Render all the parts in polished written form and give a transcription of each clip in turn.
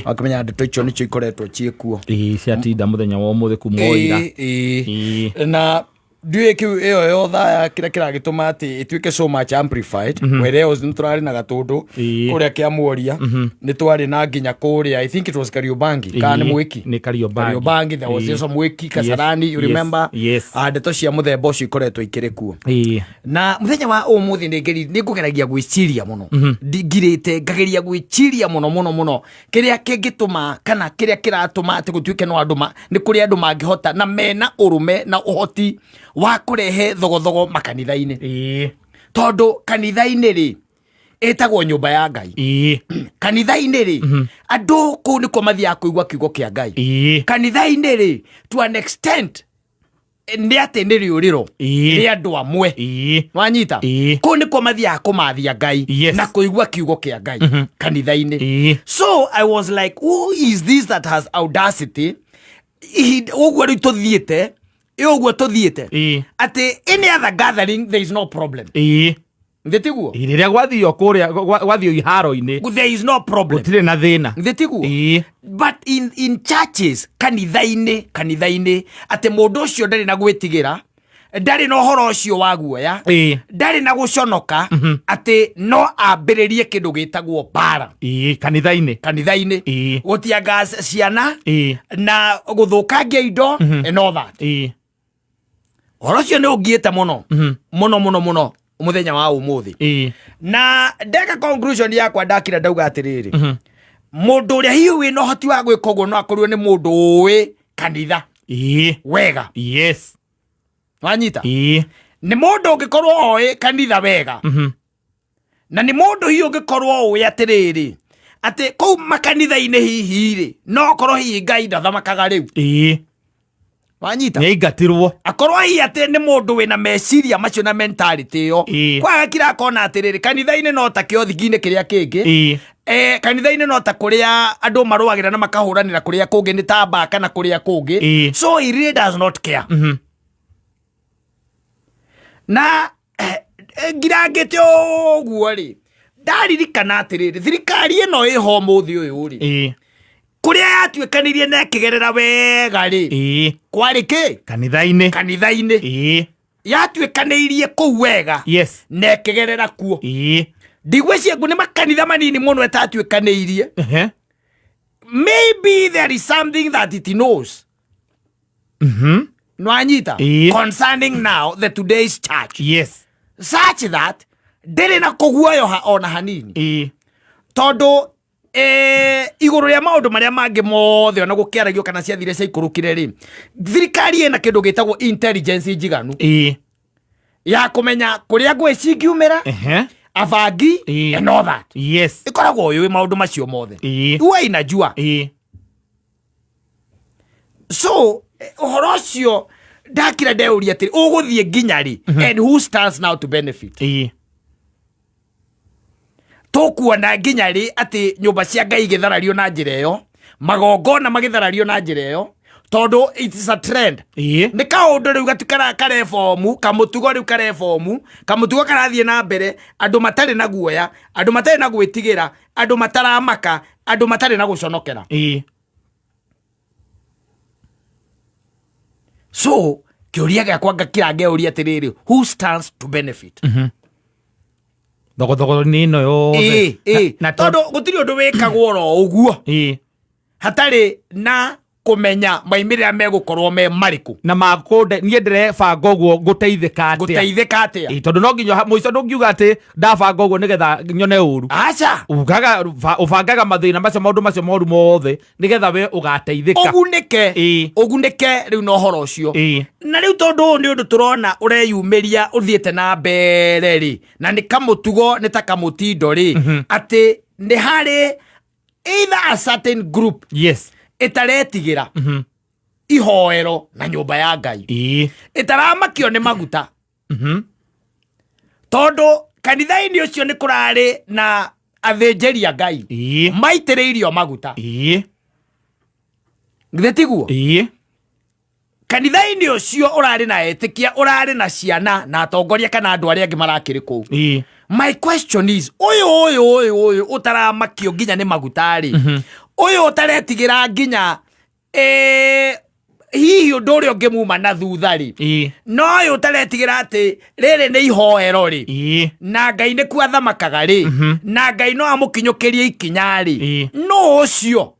Wakĩmenya ndeto icio nĩcio ikoretwo ciĩkuo. Ĩĩ, ciatinda mũthenya wa ũmũthĩ kuma o ira. Ĩĩ. Ĩĩ. Na ndiũĩ kĩu ĩyo yothaya kĩrĩa kĩragĩtũma atĩ ĩtuĩke so much amplified, whereas nĩ tũrarĩ na gatũndũ kũrĩa kĩa Muoria, nĩ twarĩ na nginya kũrĩa, I think it was Kariobangi kana nĩ Mwĩki. Nĩ Kariobangi. Kariobangi, there was also Mwĩki Kasarani, you remember? Yes. Ah, ndeto cia mũthemba ũcio ikoretwo ikĩrĩ kuo. Na mũthenya wa ũmũthĩ nĩ ngũgeragia gwĩciria mũno. Ngirĩte ngageria gwĩciria mũno mũno mũno kĩrĩa kĩngĩtũma kana kĩrĩa kĩratũma atĩ gũtuĩke no andũ nĩ kũrĩ andũ mangĩhota na mena ũrũme na ũhoti wa kũrehe thogothogo makanitha-inĩ. Tondũ kanitha-inĩ rĩ, ĩtagwo nyũmba ya Ngai. Kanitha-inĩ rĩ, andũ kũu nĩkuo mathiaga kũigua kiugo kĩa Ngai. Kanitha-inĩ rĩ, to an extent nĩ atĩ nĩ rĩũrĩro rĩa andũ amwe. Wanyita? Kũu nĩkuo mathiaga kũmathia Ngai na kũigua kiugo kĩa Ngai kanitha-inĩ. So I was like, who is this that has audacity ihinda ũguo rĩu tũthiĩte, ĩ ũguo tũthiĩte atĩ any other gathering there is no problem. Nthĩ tiguo? Rĩrĩa gwathio kũrĩa gwathio iharo-inĩ, there is no problem. Gũtirĩ na thĩna. Nthĩ tiguo? Ĩĩ. But in churches, kanitha-inĩ, kanitha-inĩ atĩ mũndũ ũcio ndarĩ na gwĩtigĩra, ndarĩ na ũhoro ũcio wa guoya, ndarĩ na gũconoka atĩ no ambĩrĩrie kĩndũ gĩtagwo mbara. Ĩĩ, kanitha-inĩ. Kanitha-inĩ. Gũtianga ciana na gũthũkangia indo and all that. Ũhoro ũcio nĩ ũngiĩte mũno mũno mũno mũno mũthenya wa ũmũthĩ. Na ndeka conclusion yakwa, ndakira ndauga atĩrĩrĩ, mũndũ ũrĩa hihi wĩna ũhoti wa gwĩka ũguo no akorirwo nĩ mũndũ ũĩ kanitha wega. Wanyita? Ĩĩ. Nĩ mũndũ ũngĩkorwo oĩ kanitha wega, na nĩ mũndũ hihi ũngĩkorwo ũĩ atĩrĩrĩ, atĩ kũu makanitha-inĩ hihi rĩ, no okorwo hihi Ngai ndathamakaga rĩu. Wanyita? Nĩ aingatirwo. Akorwo hihi atĩ nĩ mũndũ wĩna meciria macio na mentality ĩyo, kwaga kira akona atĩrĩrĩ, kanitha-inĩ no ta kĩothi-inĩ kĩrĩa kĩngĩ. Kanitha-inĩ no ta kũrĩa andũ marũagĩra na makahũranĩra kũrĩa kũngĩ, nĩ ta mbaa kana kũrĩa kũngĩ. So he really does not care. Na ngirangĩte ũguo rĩ, ndaririkana atĩrĩrĩ, thirikari ĩno ĩho ũmũthĩ ũyũ rĩ, kũrĩa yatuĩkanĩirie na ĩkĩgerera wega rĩ, kwarĩ kĩ? Kanitha-inĩ. Kanitha-inĩ. Yatuĩkanĩirie kũu wega na ĩkĩgerera kuo. Ndigwĩciria nĩ makanitha manini mũno ĩtatuĩkanĩirie. Maybe there is something that it knows. Nwanyita? Concerning now the today's church, such that ndĩrĩ na kũguoyoha ona hanini, tondũ igũrũ rĩa maũndũ marĩa mangĩ mothe ona gũkĩaragio kana ciathire ciaikũrũkire rĩ, thirikari ĩna kĩndũ gĩtagwo intelligence njiganu ya kũmenya kũrĩa ngũĩ cingiumĩra, abangi and all that. Ĩkoragwo yũĩ maũndũ macio mothe. Huwa inajua. So ũhoro ũcio ndakira ndeuria atĩrĩ, ũgũthiĩ nginya rĩ, and who stands now to benefit? Tũkuona nginya rĩ atĩ nyũmba cia Ngai igĩtharario na njĩra ĩyo, magongona magĩtharario na njĩra ĩyo? Tondũ it is a trend. Nĩ kaũndũ rĩu gatikara karebomu kamũtugo, rĩu karebomu kamũtugo karathiĩ na mbere, andũ matarĩ na guoya, andũ matarĩ na gwĩtigĩra, andũ mataramaka, andũ matarĩ na gũconokera. So kĩũria gĩakwa ngakira ngeuria atĩrĩrĩ, who stands to benefit? Thogothogo-inĩ ĩno yothe. Ĩĩ. Na tondũ gũtirĩ ũndũ wĩkagwo oro ũguo hatarĩ na kũmenya maimĩrĩra megũkorwo me marĩkũ. Na makũnde niĩ ndĩrebanga ũguo ngũteithĩka atĩa? Ngũteithĩka atĩa? Ĩĩ, tondũ no nginya mũico ndũngiuga atĩ ndabanga ũguo nĩgetha nyone ũru. Aca. Ugaga ũbangaga mathĩna macio, maũndũ macio moru mothe, nĩgetha we ũgateithĩka. Ũgunĩke. Ũgunĩke rĩu na ũhoro ũcio. Na rĩu tondũ ũyũ nĩ ũndũ tũrona ũreyumĩria ũthiĩte na mbere rĩ, na nĩ kamũtugo, nĩ ta kamũtindo rĩ, atĩ nĩ harĩ either a certain group ĩtaretigĩra ihoero na nyũmba ya Ngai, ĩtaramakio nĩ maguta, tondũ kanitha-inĩ ũcio nĩ kũrarĩ na athĩnjĩri a Ngai maitĩrĩirio maguta. Githĩ tiguo? Ĩĩ. Kanitha-inĩ ũcio ũrarĩ na etĩkia, ũrarĩ na ciana na atongoria kana andũ arĩa angĩ marakĩrĩ kũu. My question is, ũyũ ũyũ ũyũ ũyũ ũtaramakio nginya nĩ maguta rĩ, Ũyũ ũtaretigĩra nginya hihi ũndũ ũrĩa ũngĩmuma na thutha rĩ, no ũyũ ũtaretigĩra atĩ rĩrĩ nĩ ihoero rĩ, na Ngai nĩkuo athamakaga rĩ, na Ngai no amũkinyũkĩrie ikinya rĩ, no ũcio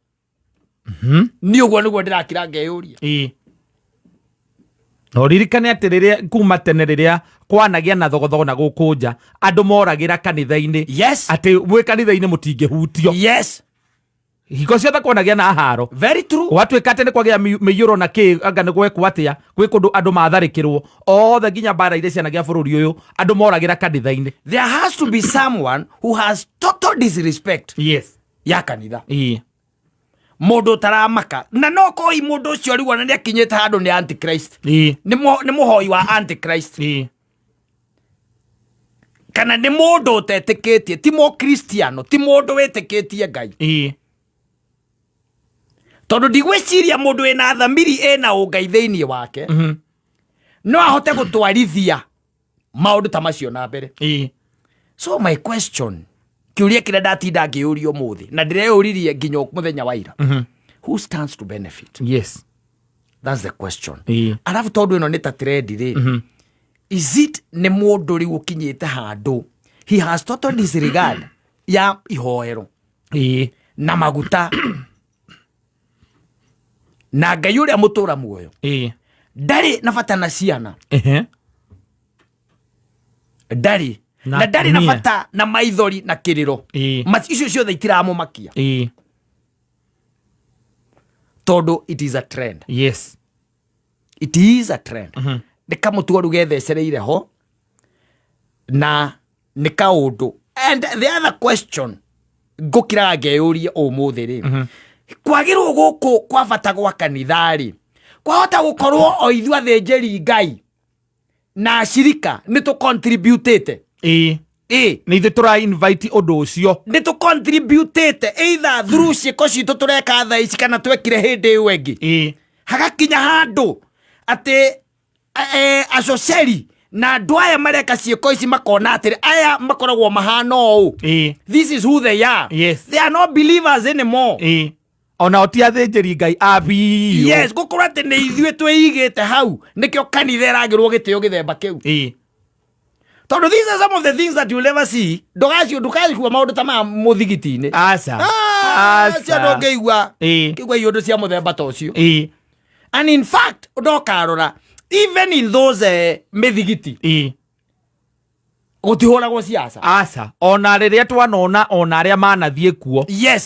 niĩ ũguo nĩguo ndĩrakira ngeyũria. Na ũririkane atĩ rĩrĩa kuma tene rĩrĩa kwanagĩa na thogothogo na gũkũ nja, andũ moragĩra kanitha-inĩ, atĩ mwĩ kanitha-inĩ mũtingĩhutio. Hingo ciothe kwanagĩa na haro. Very true. Gwatuĩka atĩ nĩ kwagĩa mĩiyũro na kĩ, anga nĩ gwekwo atĩa, gwĩ kũndũ andũ matharĩkĩrwo othe, nginya mbara iria cianagĩa bũrũri ũyũ, andũ moragĩra kanitha-inĩ. There has to be someone who has total disrespect ya kanitha. Mũndũ ũtaramaka na no koi mũndũ ũcio rĩu ona nĩ akinyĩte handũ nĩ antichrist. Nĩ mũhoi wa antichrist. Kana nĩ mũndũ ũtetĩkĩtie, ti mũkristiano, ti mũndũ wĩtĩkĩtie Ngai. Tondũ ndigwĩciria mũndũ wĩna thamiri ĩna ũngai thĩinĩ wake no ahote gũtwarithia maũndũ ta macio na mbere. So my question, kĩũria kĩrĩa ndatinda ngĩyũria ũmũthĩ na ndĩreyũririe nginya mũthenya wa ira, who stands to benefit? That's the question. Arabu tondũ ĩno nĩ ta trend rĩ, is it nĩ mũndũ rĩu ũkinyĩte handũ he has total disregard ya ihoero na maguta na Ngai ũrĩa mũtũra muoyo, ndarĩ na bata na ciana, ndarĩ na na ndarĩ na atumia. Bata na maithori na kĩrĩro. Icio ciothe itiramũmakia tondũ it is a trend. It is a trend. Nĩ kamũtugo rĩu gethecereire ho na nĩ kaũndũ. And the other question ngũkiraga ngeyũria ũmũthĩ rĩ, kwagĩrwo gũkũ kwa bata gwa kanitha rĩ, kwahota gũkorwo o ithuĩ athĩnjĩri Ngai na acirika nĩ tũcontributĩte. Nĩ ithuĩ tũra invite ũndũ ũcio. Nĩ tũcontributĩte either through ciĩko citũ tũreka thaa ici kana twekire hĩndĩ ĩyo ĩngĩ, hagakinya handũ atĩ acoceri na andũ aya mareka ciĩko ici makona atĩrĩ, aya makoragwo mahana ũũ. This is who they are. They are not believers anymore. Ona ti athĩnjĩri Ngai a biũ. Yes, gũkorwo atĩ nĩ ithuĩ twĩigĩte hau nĩkĩo kanitha ĩragĩrwo gĩtĩo gĩthemba kĩu, tondũ these are some of the things that you'll never see. Ndũgacio ndũkaigua maũndũ ta maya mũthigiti-inĩ. Aca. Ah, Aca. cio ndũngĩigua kĩigua iũndũ cia mũthemba ta ũcio. And in fact, ndokarora even in those mĩthigiti gũtihũragwo ciaca. Aca, ona rĩrĩa twanona ona arĩa manathiĩ kuo,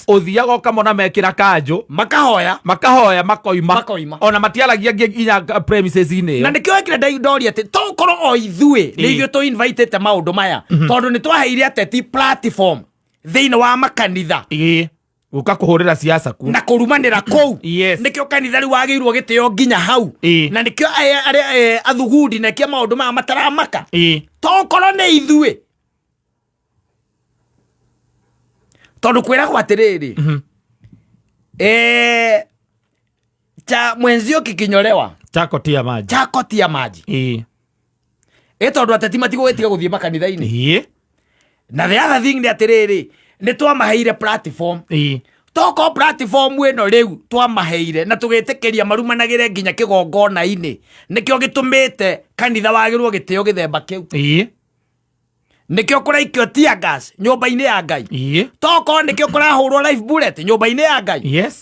ũthiaga ũkamona mekĩra kanjũ, makahoya, makahoya, makoima. Makoima. Ona matiaragia nginya premises-inĩ na ĩyo. Nĩkĩo wekire ndoria atĩ tokorwo o ithuĩ nĩ ithuĩ tũ invitĩte maũndũ maya, tondũ nĩ twaheire ateti platform thĩinĩ wa makanitha Gũka kũhũrĩra siasa kuo na kũrumanĩra kũu. Nĩkĩo kanitha rĩu wagĩirwo gĩtĩo nginya hau. Na nĩkĩo arĩa athugundi na nĩkĩo maũndũ maya mataramaka. Tokorwo nĩ ithuĩ, tondũ kwĩragwo atĩrĩrĩ, cha mwenzio kikinyolewa chako tia maji. Chako tia maji. Ĩ tondũ ateti matigũgĩtiga gũthiĩ makanitha-inĩ. Na the other thing nĩ atĩrĩrĩ, nĩ twamaheire platform. Toko platform ĩno rĩu twamaheire na tũgĩtĩkĩria marumanagĩre nginya kĩgongona-inĩ, nĩkĩo gĩtũmĩte kanitha wagĩrwo gĩtĩo gĩthemba kĩu. Nĩkĩo kũraikio tear gas nyũmba-inĩ ya Ngai. Toko nĩkĩo kũrahũrwo live bullet nyũmba-inĩ ya Ngai.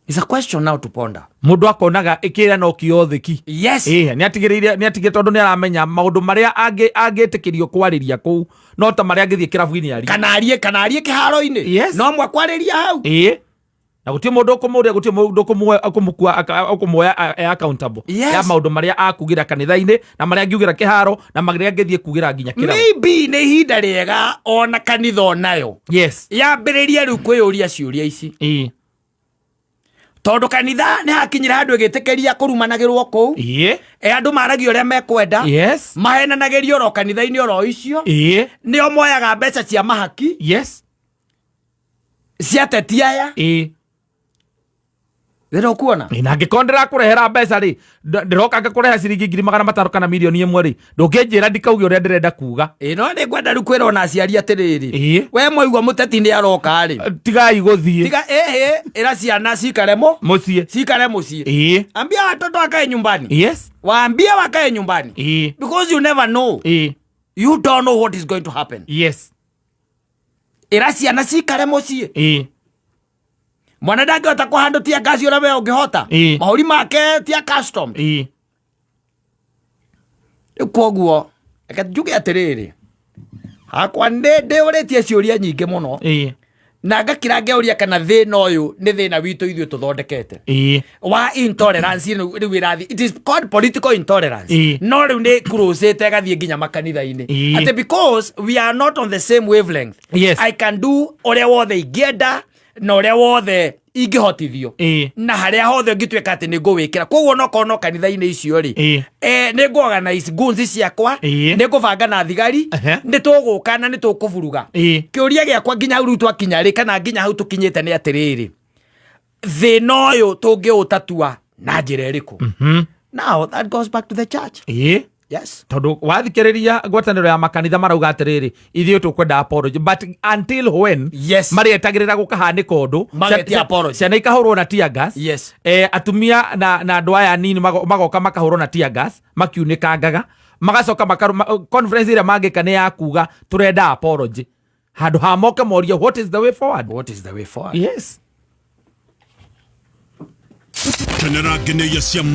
It's a question now to ponder. Mũndũ akonaga ĩkĩra no kĩothe ki. Nĩ atigĩrĩire, nĩ atigĩ tondũ nĩ aramenya maũndũ marĩa angĩtĩkĩrio kwarĩria kũu no ta marĩa angĩthiĩ kĩrabu-inĩ arie. Kana arie kĩharo-inĩ. No mwakwarĩria hau. Na gũtirĩ mũndũ ũkũmũria, gũtirĩ mũndũ ũkũmũkua ũkũmuoya e accountable ya maũndũ marĩa akugĩra kanitha-inĩ na marĩa angiugĩra kĩharo na marĩa angĩthiĩ kugĩra nginya kĩrabu. Maybe nĩ ihinda rĩega ona kanitha onayo yambĩrĩrie rĩu kwĩyũria ciũria ici, tondũ kanitha nĩ hakinyire handũ ĩgĩtĩkĩria kũrumanagĩrwo kũu. Andũ maragia ũrĩa mekwenda, mahenanagĩrio oro kanitha-inĩ oro icio. Nĩo moyaga mbeca cia mahaki cia ateti aya. Wĩra ũkuona. Na angĩkorwo ndĩrakũrehera mbeca rĩ, ndĩroka ngakũrehe ciringi 500,000 kana 1 mirioni rĩ, ndũngĩnjĩra ndikauge ũrĩa ndĩrenda kuga. Ĩ, no nĩ ngwenda rĩu kwĩra ona aciari atĩrĩrĩ, we mwaigua mũteti nĩ aroka rĩ, tigai gũthiĩ. Tiga ĩhĩ, ĩra ciana cikare mo mũciĩ. Cikare mũciĩ. Ambia watoto wakae nyumbani. Waambie wakae nyumbani, because you never know. You don't know what is going to happen. Ĩra ciana cikare mũciĩ. Mwana ndangĩhota kũhandũ tia ngasi ũrĩa we ũngĩhota. Mahũri make tia custom. Rĩu koguo reke njuge atĩrĩrĩ, hakwa nĩ ndĩũrĩtie ciũria nyingĩ mũno, na ngakira ngeuria kana thĩna ũyũ nĩ thĩna witũ ithuĩ tũthondekete wa intolerance rĩu rĩu ĩrathiĩ, it is called political intolerance. No rĩu nĩ cruisĩte ĩgathiĩ nginya makanitha-inĩ, atĩ because we are not on the same wavelength, I can do ũrĩa wothe ingĩenda na ũrĩa wothe ingĩhotithio, na harĩa hothe ũngĩtuĩka atĩ nĩ ngũwĩkĩra. Koguo nokorwo no kanitha-inĩ icio rĩ, nĩ ngũ-organize goons ciakwa, nĩ ngũbanga na thigari, nĩ tũgũka na nĩ tũkũburuga. Kĩũria gĩakwa nginya hau rĩu twakinya rĩ, kana nginya hau tũkinyĩte, nĩ atĩrĩrĩ, thĩna ũyũ tũngĩũtatua na njĩra ĩrĩkũ? Now that goes back to the church. Yes. Tondũ wathikĩrĩria ngwatanĩro ya makanitha marauga atĩrĩrĩ, ithuĩ tũkwenda apology, but until when? Marĩetagĩrĩra gũkahanĩka ũndũ. Magetia apology. Ciana ikahũrwo na tear gas, atumia na andũ aya anini magoka makahũrwo na tear gas makiunĩkangaga, magacoka conference ĩrĩa mangĩka nĩ ya kuga tũrenda apology, handũ ha moke morie, what is the way forward? What is the way forward? Yes. Kenera ngeneia cia.